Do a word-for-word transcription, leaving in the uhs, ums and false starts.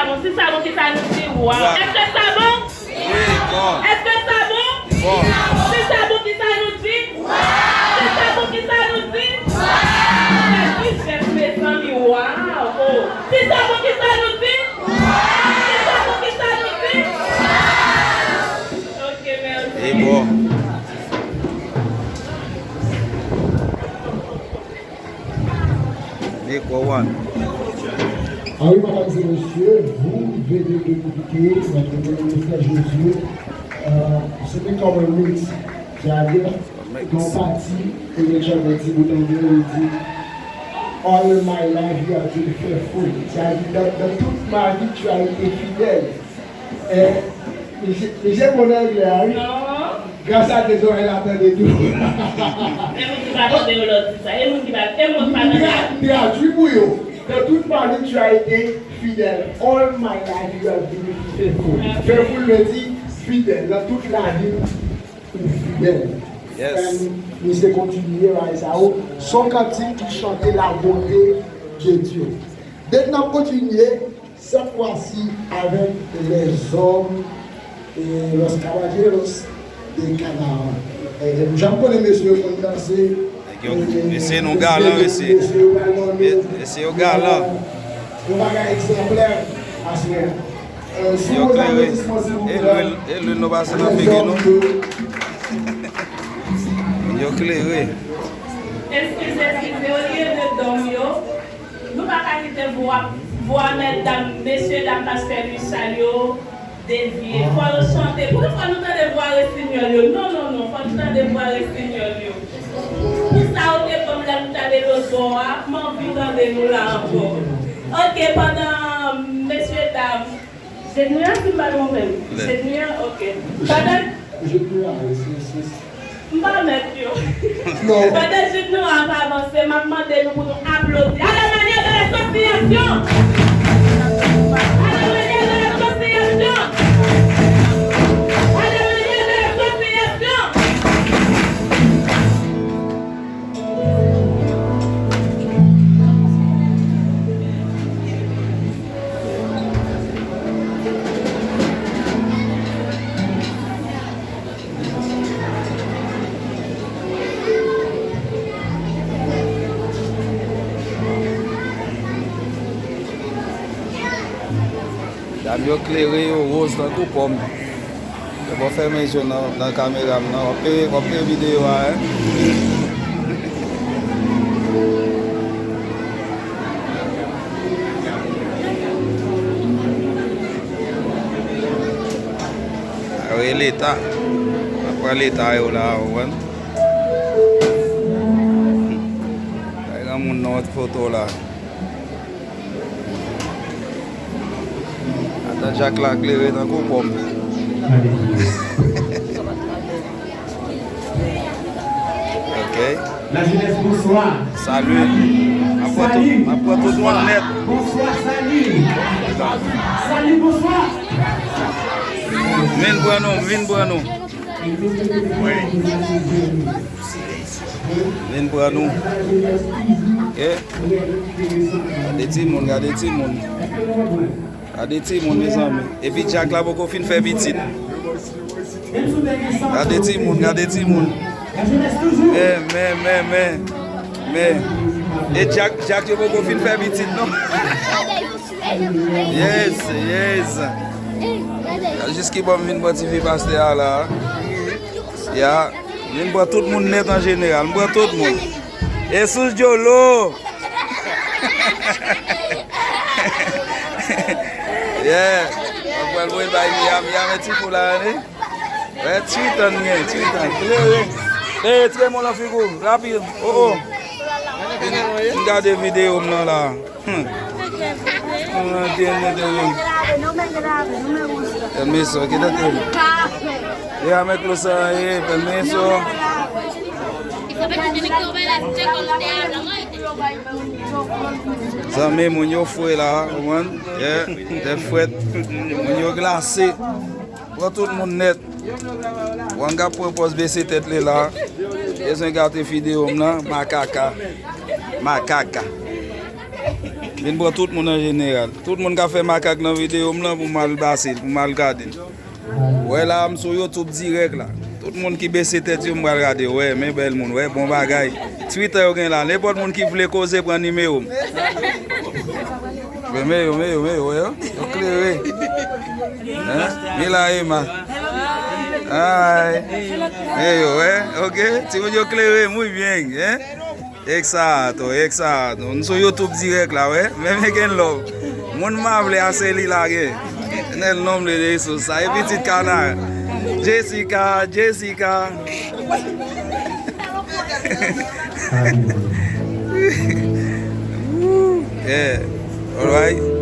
Bon, si sa bon, kisa nou di? Waw. Èske sa bon? Wi, bon. Èske sa bon? Bon. Si sa bon, kisa nou di? Si sa bon, kisa nou di? Fè ti jès, mezanmi, waw. Oh. Si sa bon, kisa nou di? Si sa bon, kisa nou di? Ok, mèsi. E bon. Mikwo one. Ah oui, mesdames et messieurs, vous venez de goûter notre nouveau frère Josué. Euh, c'était comme un mix. C'est-à-dire, dans partie, et le chant d'un petit bout anglais, il dit, All my life you have been faithful. C'est-à-dire, dans, dans toute ma vie, tu as été fidèle. Eh, misye, misye bon nan anglè a, wi. Non. Gras a Dye, zòrèy la tande tou. E moun ki pa tande yo lè w di sa. E moun ki pa, e moun ki pa tande. M tra-, m tradui pou yo. Dans toute ma vie, tu as été fidèle. All my life, you have been faithful. Faithful vle di fidèl. Dans toute la vie, ou fidèl. Yes. And misye kontinye bagay sa yo. Se yon kantik ki chante la bonté de Dieu. Depi n ap kontinye, cette fois-ci avec les hommes et los caballeros de Canaan. E, e, jan m konnen mesye yo konn danse. Nèg yo, e, mesye nou galan, mesye. Mesye yo galan. Yon bagay egzanplè aswè. E, sou yo klere. E lwil, e lwil nou pase nan figi nou. Yo klere. Eskize, eskize, olye de dòm yo, nou pa ka kite vwa, vwa mètdam, mesyedam pastè Luchal yo devye. Fò yo chante. Poukisa fò nou tande vwa resinyòl yo? Non, non, non, fò nou tande vwa resinyòl yo. Pou sa yo te ban m lè m t ale lòt bò a, m anvi tande nou la ankò. Ok, pandan mesyedam, Jenn nou an, si m pa twonpe m. Jenn nou an, ok. Pandan Jenn nou an, wi, si, si, si. M pa mèt yo. Non. Pandan jenn nou an ap avanse, m ap mande nou pou nou aplodi. À la manière de l'association. À la manière de l'association. À la manière de l'association. Dam yo klere, yo woz tankou pòm. Yo pa fèmen je w nan, nan kamera m nan. W ap peye, w ap peye videyo a, en. Sa yo rele leta. N ap pran leta yo la, ou konprann? Pa gen moun nan foto la. Ata Dyak la klere tankou pòm. Ok. La jeunesse, bonsoir. Salut. M ap pran tout, m ap pran tout moun nèt. Bonsoir, salut. Salut, bonsoir. Vin pran nou, vin pran nou. Vin pran nou. Eh. Gade timoun, gade timoun. Gade timoun, mezanmi. Epi Dyak la poko fin fè pitit. Gade timoun, gade timoun. Men, men, men, men. Men. E Dyak, Dyak yo poko fin fè pitit, non. Yes, yes. Jis ki bon m vin pran ti fi pastè a la. Ya, vin pran tout moun nèt an jeneral. M pran tout moun. E sous Jolo. Yeah. Mwen pral voye bay Miam, Miam e ti pou la, ane. Wè, twitan gen, twitan. Klere. E, tire mwen lan figi w, rapid. Oh, oh. M gade videyo m nan la. Hmm. Permiso, quítate. Déjame cruzar ahí, permiso. Zanmi, moun yo fre la, ou konprann? Yeah, tèt frèt. Moun yo glase. Pran tout moun nèt. Wanga pran pòz bese tèt li la. Bezwen gate videyo m nan, makaka. Makaka. Vin pran tout moun an jeneral. Tout moun k ap fè makak nan videyo m lan pou m al pase l, pou m al gade l. Wè la, m sou YouTube dirèk la. Tout moun ki bese tèt yo, m pral gade. Wè, men bèl moun, wè, bon bagay. Twitter yo gen la. Nenpòt moun ki vle koze, pran nimewo m. Men yo, men yo, men yo, wè yo. Yo klere. Hein? Mila Emma. Ay. Men yo, wè. Ok. Timoun yo klere, muy bien, hein? Exacto, exacto. Nou sou YouTube dirèk la, wè. Men men gen love. Moun m a vle a se li la gen. En el nombre de Jesús. Sa e pitit kana. Jessica, Jessica. Yeah. Alright.